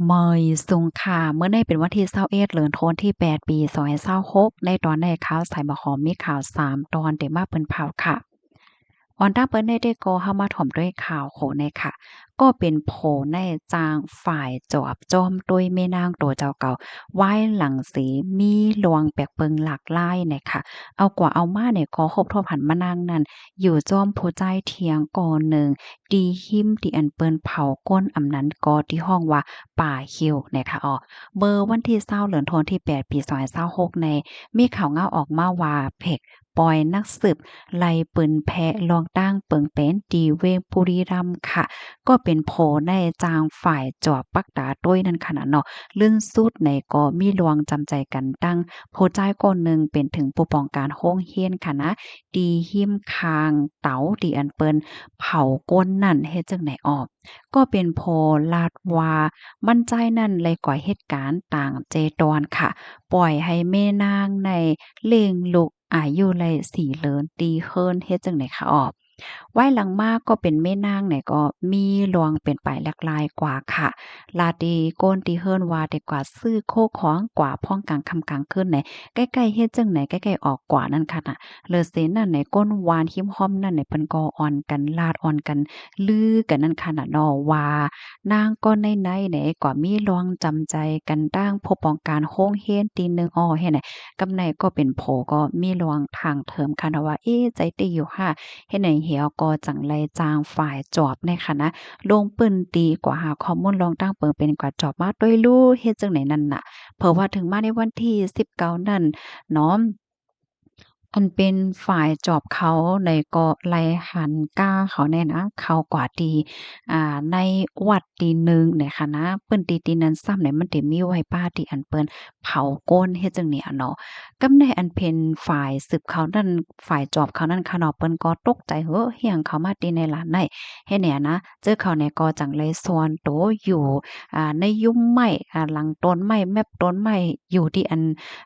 ເມີຍສຸງຄ່າ ມື້ນີ້ເປັນວັນທີຊາວເອັດ ເດືອນໂທນທີແປດ ປີສອງພັນຊາວຫົກ ໃນຕອນນີ້ຂ່າວສາຍໝາກຫອມມີຂ່າວສາມຕອນເດມາເພິ່ນເຜົາຄ່ະ. ອອນຕາງເປີນແນ່ເດກໍເຮົາມາຖອມດ້ວຍຂ່າວໂຄແນ່ຄ່ະ. ກໍເປັນໂພໃນຈ້າງຝ່າຍຈອບຈ້ອມໂຕ້ຍແມ່ນາງໂຕເຈົ້າເກົ່າ ວາຍຫຼັງເສມີລວງແປກເບິ່ງຫຼາກຫຼາຍແນ່ຄ່ະ. ເອົາກວ່າເອົາມາແນ່ກໍພົບທົບຫັນມານາງນັ້ນ ຢູ່ຈ້ອມຜູ້ຊາຍທ່ຽງກ່ອນໜຶ່ງ ທີ່ຮິມທີ່ອັນເພິ່ນເຜົາກົ້ນ ອຳນັ້ນກໍທີ່ຮ້ອງວ່າປ່າຫິວແນ່ຄ່ະເນາະ. ເມື່ອວັນທີຊາວ ເດືອນໂທນທີແປດ ປີສອງພັນຊາວຫົກ ໃນ ມີຂ່າວງາວອອກມາວ່າ ເພັກ ປອຍນັກສືບ ໄລ່ປືນແພະລອງຕັ້ງເປິງເປັນທີ່ເວງບຸລີຣຳຄ່ະ. ກໍເປັນໂພໃນຈ້າງຝ່າຍຈອບປັກຕາໂຕ້ຍນັ້ນຂະໜາດເນາະ. ເລື່ອງສຸດໃນກໍມີລວງຈຳໃຈກັນຕັ້ງຜູ້ຊາຍຄົນໜຶ່ງເປັນເຖິງຜູ້ປ້ອງກັນໂຮງຮຽນຂະໜາດ ທີ່ຮິມຂ້າງເຕົາທີ່ອັນເພິ່ນເຜົາກົ້ນນັ້ນ ເຮັດຈັ່ງໃດອອກ. ກໍເປັນໂພລາດວ່າ ມັນຊາຍນັ້ນໄລ່ກວາດເຮັດການຕາງເຈດອນຄ່ະ. ປ່ອຍໃຫ້ແມ່ນາງໃນລ້ຽງລູກອາຍຸໄລ່ສີ່ເດືອນທີ່ເຮືອນ ເຮັດຈັ່ງໃດຄ່ະອອກ. ວາຍຫຼັງມາກໍເປັນແມ່ນາງໃນກໍມີລວງເປັນໄປຫຼາກຫຼາຍກວ່າຄ່ະ. ລາດທີ່ຄົນທີ່ເຮືອນວ່າໄດ້ກວາດຊື້ໂຄຂອງກວ່າພ້ອມກາງຄ່ຳກາງຄືນໃນ ໃກ້ໆເຮັດຈັ່ງໃດ ໃກ້ໆອອກກວ່ານັ້ນຂະໜາດ. ເລີເສນັ້ນໃນ ຄົນບ້ານຮິມຮ່ອມນັ້ນໃນ ເພິ່ນກໍອ່ອນກັນລາດ ອ່ອນກັນລືກັນນັ້ນຂະໜາດເນາະ ວ່ານາງກໍໃນໆໃນກໍມີລວງຈຳໃຈກັນຕັ້ງຜູ້ປ້ອງກັນໂຮງຮຽນທີ່ໜຶ່ງ ອໍ ເຮັດໃດ ກຳໃນກໍເປັນໂພກໍມີລວງທາງເທີມຂະໜາດວ່າ ເອ ໃຈຕິຢູ່ຫາ ເຮັດໃດ ແລ້ວກໍຈັ່ງໄລ່ຈ້າງຝ່າຍຈອບໃນຂະນະ ລົງພື້ນທີ່ກວາດຫາຂໍ້ມູນລອງຕັ້ງເປີງເປັນກວາດຈອບມາໂດຍຮູ້ ເຮັດຈັ່ງໃດນັ້ນນະ. ເພາະວ່າເຖິງມາໃນວັນທີສິບເກົ້ານັ້ນເນາະ ອັນເປັນຝ່າຍຈອບເຂົາໃນກໍໄລ່ຫັນກ້າເຂົາແນ່ນະ ເຂົ້າກວາດທີ່ ອ່າ ໃນວັດທີ່ໜຶ່ງໃນຂະນະ ພື້ນທີ່ທີ່ນັ້ນຊ້ຳໃນ ມັນໄດ້ມີໄວ້ປ່າທີ່ອັນເພິ່ນເຜົາກົ້ນ ເຮັດຈັ່ງນີ້ອະເນາະ. ກຳໃນອັນເປັນຝ່າຍສືບເຂົານັ້ນ ຝ່າຍຈອບເຂົານັ້ນຂະເນາະ ເພິ່ນກໍຕົກໃຈ ເຮີ ອີ່ຫຍັງເຂົ້າມາທີ່ໃນລານໃນ ເຮັດແນວນະ ເຈີເຂົາແນ່ກໍຈັ່ງໄລ່ຊ່ອນໂຕຢູ່ ອ່າ ໃນຫຍຸ້ມໄມ້ ອ່າ ຫຼັງຕົ້ນໄມ້ ແມັບຕົ້ນໄມ້ ຢູ່ທີ່ອັນ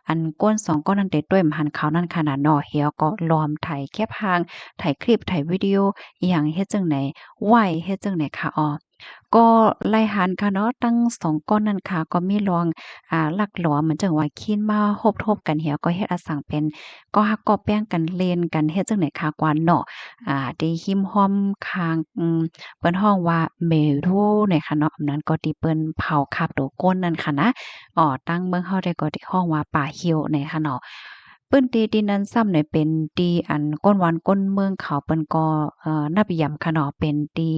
ອັນຄົນສອງຄົນນັ້ນໄດ້ໂຕ້ຍມາຫັນເຂົານັ້ນຂະນະເນາະ ແລ້ວກໍລວມຖ່າຍແຄບຮ່າງ ຖ່າຍຄລິບ ຖ່າຍວິດີໂອ ອີ່ຫຍັງເຮັດຈັ່ງໃດໄວ້ ເຮັດຈັ່ງໃດຄະອໍ. ກໍໄລ່ຫັນຄະເນາະ ທັງສອງຄົນນັ້ນຄະ ກໍມີລວງ ອ່າ ລັກຫຼວມ ເໝືອນຈັ່ງວ່າຄີນມາຮົບທົບກັນ ແລ້ວກໍເຮັດອາສັງເປັນ ກໍຮັກກໍແປ້ງກັນ ຫຼິ້ນກັນ ເຮັດຈັ່ງໃດຄະກວ່າເນາະ ອ່າ ທີ່ຮິມຮ່ອມຂ້າງ ເພິ່ນຮ້ອງວ່າເມຣູໃນຄະເນາະ ອັນນັ້ນກໍທີ່ເພິ່ນເຜົາຄາບໂຕກົ້ນນັ້ນຄະນະ ອໍ ທາງເມືອງເຮົາໄດ້ກໍທີ່ຮ້ອງວ່າປ່າຫິວໃນຄະເນາະ. ພື້ນທີ່ທີ່ນັ້ນຊ້ຳໃນເປັນທີ່ອັນຄົນບ້ານຄົນເມືອງເຂົາເພິ່ນກໍ ເອີ ນັບຢາມຄະເນາະ ເປັນທີ່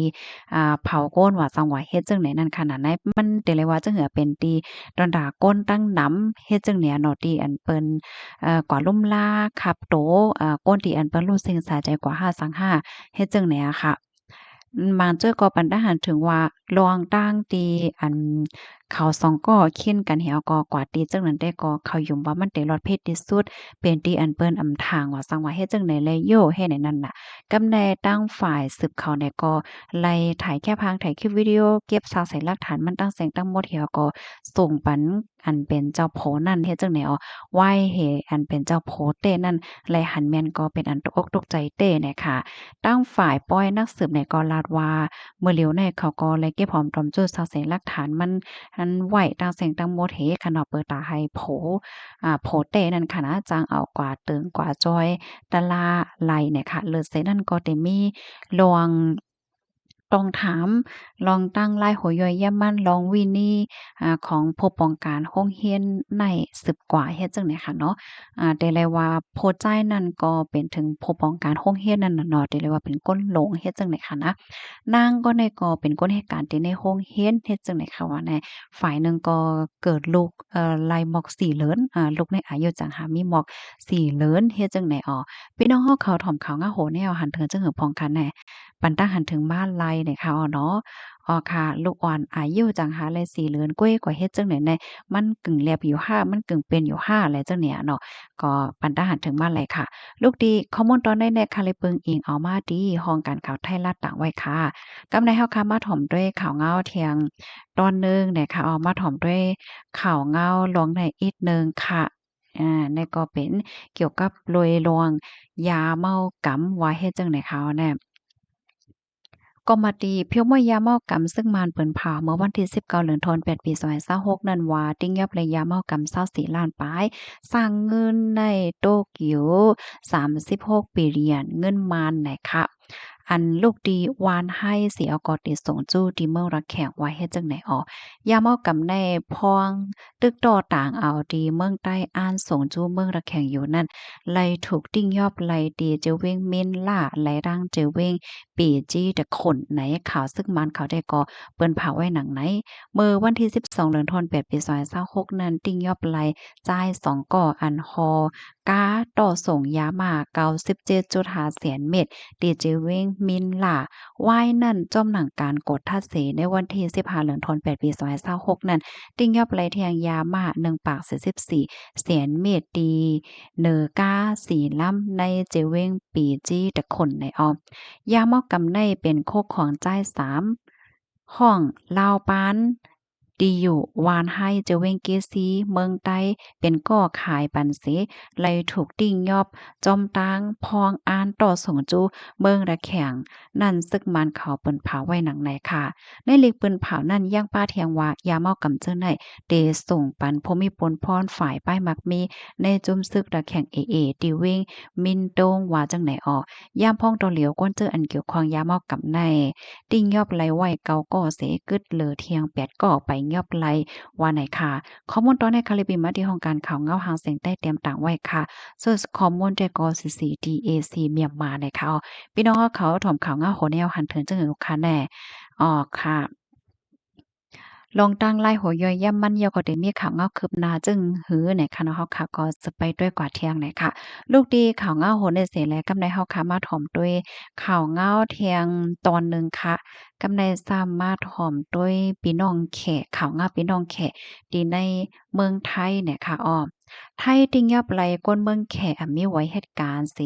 ອ່າ ເຜົາກົ້ນວ່າຈັ່ງວ່າເຮັດຈັ່ງໃດນັ້ນຄະນະ ໃນ ມັນເປັນເລີຍວ່າຈັ່ງເຫືອ ເປັນທີ່ດອນດາກົ້ນຕັ້ງນຳ ເຮັດຈັ່ງໃດເນາະ ທີ່ອັນເພິ່ນ ເອີ ກວ່າລຸມລາຄາບໂຕ ເອີ ຄົນທີ່ອັນເພິ່ນຮູ້ເສັງສາໃຈກວ່າຫ້າສັງຫ້າ ເຮັດຈັ່ງໃດອະຄະ. ບາງເທື່ອກໍປັນຕາຫັນເຖິງວ່າລວງຕັ້ງທີ່ອັນເຂົາສອງກໍຄີນກັນ ແລ້ວກໍກວ່າຕີຈັ່ງນັ້ນ ແຕ່ກໍເຂົາຍົມວ່າມັນໄດ້ລອດເພດທີ່ສຸດ ເປັນທີ່ອັນເພິ່ນອຳທາງວ່າ ສັງວ່າເຮັດຈັ່ງໃດແລະໂຍ ເຮັດໃນນັ້ນນະ. ກຳໃນທາງຝ່າຍສືບເຂົາແນ່ກໍໄລ່ຖ່າຍແຄບຮ່າງ ຖ່າຍຄລິບວິດີໂອ ເກັບຊາກໃສ່ຫຼັກຖານມັນ ຕ່າງສິ່ງທັງໝົດ ແລ້ວກໍສົ່ງປັນ ອັນເປັນເຈົ້າໂພນັ້ນເຮັດຈັ່ງໃດອໍ ໄວ້ໃຫ້ອັນເປັນເຈົ້າໂພແທ້ນັ້ນ ແລະ ຫັນແມ່ນກໍເປັນອັນຕົກອົກຕົກໃຈແທ້ແນ່ຄະ. ທາງຝ່າຍປ່ອຍນັກສືບແນ່ກໍລາດວ່າ ມື້ຫຼຽວໃນເຂົາກໍໄດ້ເກັບຫອມຕອມຈຸດຊາກໃສ່ຫຼັກຖານມັນ ອັນໄວ້ຕ່າງສິ່ງທັງໝົດເຮຄະເນາະ ເປີດຕາໃຫ້ໂພ ອ່າ ໂພແທ້ນັ້ນຄະນະ ຈັ່ງເອົາກວ່າເຕີງກວ່າຈອຍຕະຫຼາໄລ່ແນ່ຄະ. ເລີເສນັ້ນກໍໄດ້ມີລວງ ຕ້ອງຖາມລອງຕັ້ງລາຍຫົວຍ່ອຍຢ້ຽມໝັ້ນ ລອງວິນີ ອາ ຂອງຜູ້ປ້ອງກັນໂຮງຮຽນໃນສືບກວ່າເຮັດຈັ່ງໃດຄະເນາະ. ອາ ໄດ້ລາຍວ່າຜູ້ຊາຍນັ້ນກໍເປັນເຖິງຜູ້ປ້ອງກັນໂຮງຮຽນນັ້ນນະເນາະ ໄດ້ລາຍວ່າເປັນຄົນລົງເຮັດຈັ່ງໃດຄະນະ. ນາງກໍໃນກໍເປັນຄົນເຮັດການທີ່ໃນໂຮງຮຽນເຮັດຈັ່ງໃດຄະວ່າແນ່. ຝ່າຍໜຶ່ງກໍເກີດລູກ ເອີ ໄລ່ໝອກສີ່ເດືອນ ອາ ລູກໃນອາຍຸຈັ່ງຫາມີໝອກສີ່ເດືອນເຮັດຈັ່ງໃດອໍ. ພີ່ນ້ອງເຮົາເຂົາຖອມຂ່າວງາໂຫແນວຫັນເຖິງຈັ່ງຫືອພອງຄະແນ່. ປັນຕາຫັນເຖິງມາໄລ່ໃນຄະເນາະ. ອໍ ຄ່ະ ລູກອ່ອນອາຍຸຈັ່ງຫາໄລ່ສີ່ເດືອນ ກວຍກວ່າເຮັດຈັ່ງໃດແນ່ ມັນກຶ່ງແລບຢູ່ຫາ ມັນກຶ່ງເປັນຢູ່ຫາ ແລະ ຈັ່ງນີ້ເນາະ. ກໍປັນຕາຫັນເຖິງມາໄລ່ຄ່ະ. ລູກທີ່ຂໍ້ມູນຕອນໃດແນ່ຄະ ໄດ້ເບິ່ງອີງເອົາມາທີ່ຫ້ອງການຂ່າວໄທລັດຕາງໄວ້ຄ່ະ. ກຳໃນເຮົາຄ່ະ ມາຖອມດ້ວຍຂ່າວງາວທ່ຽງຕອນໜຶ່ງແນ່ຄະ. ເອົາມາຖອມດ້ວຍຂ່າວງາວລວງໃນອີກໜຶ່ງຄ່ະ. ອາ ນີ້ກໍເປັນກ່ຽວກັບໂດຍລວງຢາເມົາກຳ ວ່າເຮັດຈັ່ງໃດຄະແນ່. ກອມມະຕິ ພຽວມວຍຢາເມົາກຳ ເຊິ່ງມານເປີນເຜົາເມື່ອວັນທີສິບເກົ້າ ເດືອນທັນວາ ປີສອງພັນຊາວຫົກນັ້ນວ່າ ຕິງຍອບໄລຢາເມົາກຳຊາວສີ່ລ້ານປາຍ, ສ້າງເງິນໃນໂຕກຽວ ສາມສິບຫົກບິລລຽນເງິນມານນະຄະ. ອັນລູກທີ່ວານໄຮເສຍກໍຕິສົ່ງຈູ້ທີ່ເມືອງລະແຂງ ວ່າເຮັດຈັ່ງໃດອໍ? ຢາເມົາກຳໃນພວງ ຕຶກຕໍ່ຕາງເອົາທີ່ເມືອງໃຕ້ ອ່ານສົ່ງຈູ້ເມືອງລະແຂງຢູ່ນັ້ນ ໄລຖືກຕິງຍອບໄລທີ່ເຈວຽງມິນລາ ແລະ ທາງເຈວຽງປີຈີຕະຂຸນໃນຂ່າວເຊິ່ງມານເຂົາໄດ້ກໍເປີນເຜີາໄວ້ໜັງໃນ ເມື່ອວັນທີສິບສອງ ເດືອນທັນວາ ປີສອງພັນຊາວຫົກນັ້ນ ຕິງຍອບໄລຊາຍສອງກໍ ອັນຫໍກາຕໍ່ສົ່ງຢາມາ ເກົ້າສິບເຈັດຈຸດຫ້າແສນເມັດ ທີ່ເຈວຽງມິນລາ ວາຍນັ້ນ ຈອມໜັງການກວດທັດເສ ໃນວັນທີສິບຫ້າ ເດືອນທັນວາ ປີສອງພັນຊາວຫົກນັ້ນ ຕິງຍອບໄລແທ່ງຢາມາ ໜຶ່ງປາກສີ່ສິບສີ່ແສນເມັດ ທີ່ເນີກາສີ່ລຳ ໃນເຈວຽງປີຈີຕະຂຸນໃນອອມ. ຢາເມົາກຳໃນເປັນໂຄກຂອງຈາຍສາມ ຫ້ອງລາວປານ ທີ່ຢູ່ວານໄຮ ເຈວຽງເກຊີ ເມືອງໃຕ້ ເປັນກໍຂາຍປັນເສ ໄລຖືກຕິງຍອບ ຈອມຕາງພອງອ່ານຕໍ່ສົ່ງຈູ້ເມືອງລະແຂງ ນັ້ນ ເຊິ່ງມານເຂົາເປີນເຜົາໄວ້ໜັງໃນຄະ. ໃນລິກເປີນເຜົານັ້ນ ຍັງປະແທງວ່າ ຢາເມົາກຳເຊິ່ງໃນເຕສົ່ງປັນຜູ້ມີປຸນພອນຝ່າຍປ້າຍມັກມີ ໃນຈຸ້ມຊຶກລະແຂງເອເອ ທີ່ວຽງມິນໂຕງ ວ່າຈັ່ງໃດອໍ? ຍາມພອງຕໍ່ຫຼຽວ ຄົນເຈີອັນກ່ຽວຂ້ອງຢາເມົາກຳໃນ ຕິງຍອບໄລໄວ້ເກົ້າກໍເສ ກຶດເຫຼືອທຽງແປດກໍໄປຍອບໄລ ວ່າໃນຄະ. ຂໍ້ມູນຕໍ່ໃນຄະລິບມາທີ່ຫ້ອງການຂ່າວເງົາຫາງສຽງໃຕ້ຕຽມຕາງໄວ້ຄະ. ສ່ວນຂໍ້ມູນແຕ່ກໍ ຊີຊີ ທີ່ເອຊີ ມຽນມາໃນຄະ. ພີ່ນ້ອງເຮົາເຂົາຖອມຂ່າວເງົາຫົວແນວຫັນເຖິງຈຶ່ງຫືອຄະແນ່? ອໍ ຄະ. ລອງຕັ້ງລາຍຫົວຍ່ອຍຢ້ຳມັນ ຍາວກໍໄດ້ມີຂ່າວເງົາຄືບໜ້າຈຶ່ງຫືອໃນຄະເນາະ. ເຮົາຄະກໍຈະໄປດ້ວຍກວ່າທຽງໃນຄະ. ລູກທີ່ຂ່າວເງົາຫົວໃນເສແລ ກຳໃນເຮົາຄະມາຖອມດ້ວຍຂ່າວເງົາທຽງຕອນໜຶ່ງຄະ. ກຳໃນຊ້ຳມາຖອມດ້ວຍພີ່ນ້ອງແຂກ ຂ່າວເງົາພີ່ນ້ອງແຂກທີ່ໃນເມືອງໄທໃນຄະ. ອ້ອ ໄທຕິງຍອບໄລຄົນເມືອງແຂກ ອາ ມີໄວ້ເຮັດການເສ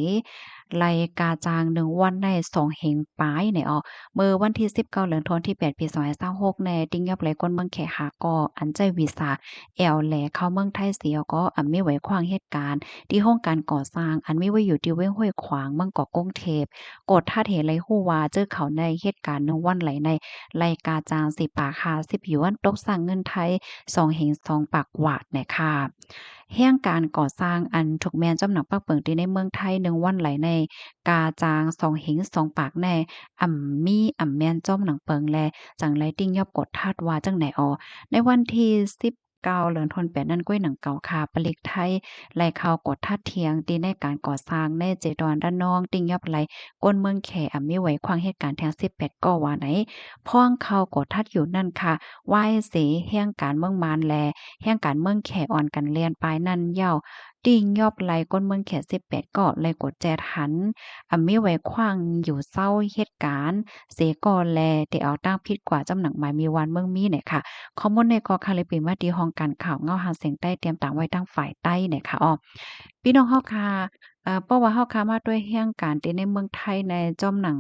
ໄລກາຈ້າງໜຶ່ງວັນໃນສອງເຮັງປາຍໃນອອກ ເມື່ອວັນທີສິບເກົ້າ ເດືອນທັນວາ ປີສອງພັນຊາວຫົກແນ່ ຕິງຍອບໄລຄົນເມືອງແຂກຫ້າກໍ ອັນໃຊ້ວີຊາແອວແລເຂົ້າເມືອງໄທເສກໍ ອາ ມີໄວ້ຂວາງເຮັດການ ທີ່ໂຮງການກໍ່ສ້າງ ອັນມີໄວ້ຢູ່ທີ່ວຽງຫ້ວຍຂວາງ ເມືອງກອກ ກຸງເທບ. ກວດທັດເຫັນໄລຮູ້ວ່າ ເຈີເຂົາໃນເຮັດການໜຶ່ງວັນໄລໃນ ໄລກາຈ້າງສີ່ປາກຫ້າສິບຢວນ ຕົກສ້າງເງິນໄທ ສອງເຮັງສອງປາກວາດແນ່ຄ່ະ. ແຮງການກໍ່ສ້າງ ອັນຖືກແມ່ນຈອມໜັງປາກເປິງ ທີ່ໃນເມືອງໄທ ໜຶ່ງວັນໄລໃນ ກາຈ້າງສອງເຮັງສອງປາກແນ່ ອຳມີອຳແມ່ນຈອມໜັງເປິງ ແລະ ຈັ່ງໄລຕິງຍອບກວດທັດວ່າຈັ່ງໃດອໍ? ໃນວັນທີສິບເກົ້າ ເດືອນທັນວານັ້ນ ກ້ວຍໜັງເກົ່າຄາປະລິກໄທ ໄລເຂົ້າກວດທັດທຽງ ທີ່ໃນການກໍ່ສ້າງ ໃນເຈດອນລະນອງ ຕິງຍອບໄລ ກົນເມືອງແຂ ອຳມີໄວ້ຂວາງເຮັດການແທ່ງສິບແປດກໍວ່າໃນ ພວງເຂົ້າກວດທັດຢູ່ນັ້ນຄ່ະ ວາຍເສແຮງການເມືອງມານ ແລະ ແຮງການເມືອງແຂອ່ອນກັນແລ່ນປາຍນັ້ນເຍົາ ຕິງຍອບໄລຄົນເມືອງແຂສິບແປດກໍ ແລະ ກົດແຈດຫັນ ອຳມີໄວ້ຂວາງຢູ່ເຊົາເຮັດການເສກໍ ແລະ ໄດ້ເອົາຕັ້ງຜິດກວ່າຈຳໜັງໝາຍມີວານເມືອງມີໃນຄ່ະ. ຂໍ້ມູນໃນກໍຄາລິບປີມາທີ່ຫ້ອງການຂ່າວເງົາຫາງສຽງໃຕ້ ຕຽມຕາງໄວ້ທາງຝ່າຍໃຕ້ໃນຄ່ະ. ອໍ ພີ່ນ້ອງເຮົາຄ່ະ ເອີ ເພາະວ່າເຮົາຄ່ະມາດ້ວຍແຮງການທີ່ໃນເມືອງໄທໃນຈອມໜັງ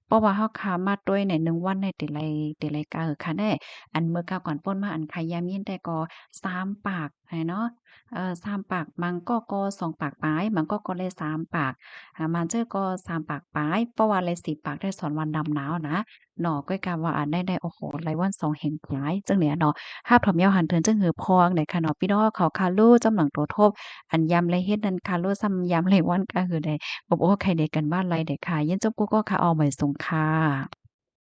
ເພາະວ່າເຮົາຄ່ະມາດ້ວຍໃນໜຶ່ງວັນໃນແຕ່ລະ ແຕ່ລະກາເອີ ຄ່ະແນ່ ອັນເມື່ອຄາວກ່ອນປົ້ນມາ ອັນຄ່ະຍາມຍິນແຕ່ກໍສາມປາກ ໃຫ້ເນາະ ເອີ ສາມປາກ ບາງກໍກໍສອງປາກປາຍ ບາງກໍກໍໄດ້ສາມປາກ ອາ ບາງເທື່ອກໍສາມປາກປາຍ ເພາະວ່າໄດ້ສີ່ປາກໄດ້ສອນວ່ານຳໜາວນະເນາະ. ກ້ອຍກາວ່າອັນໃດໆ ໂອ້ໂຫ ໄລວັນສອງເຮັງປາຍ ຈັ່ງນີ້ເນາະ ຮັບຖອມຍາວຫັນເຖິງຈຶ່ງຫືອພອງໃດ໋ຄ່ະເນາະ. ພີ່ນ້ອງເຮົາຄ່ະ ຮູ້ຈຳນວນໂຕທົບ ອັນຍາມໄລເຮັດນັ້ນຄ່ະ ຮູ້ຊ້ຳຍາມໄລວັນກະຫືອໃດ ອົບໂອ້ໄຂ່ເດກັນວ່າໄລໃດ໋ຄ່ະ. ຍິນຈົບກູກໍຄ່ະ ເອົາໃໝ່ສົ່ງຄ່ະ.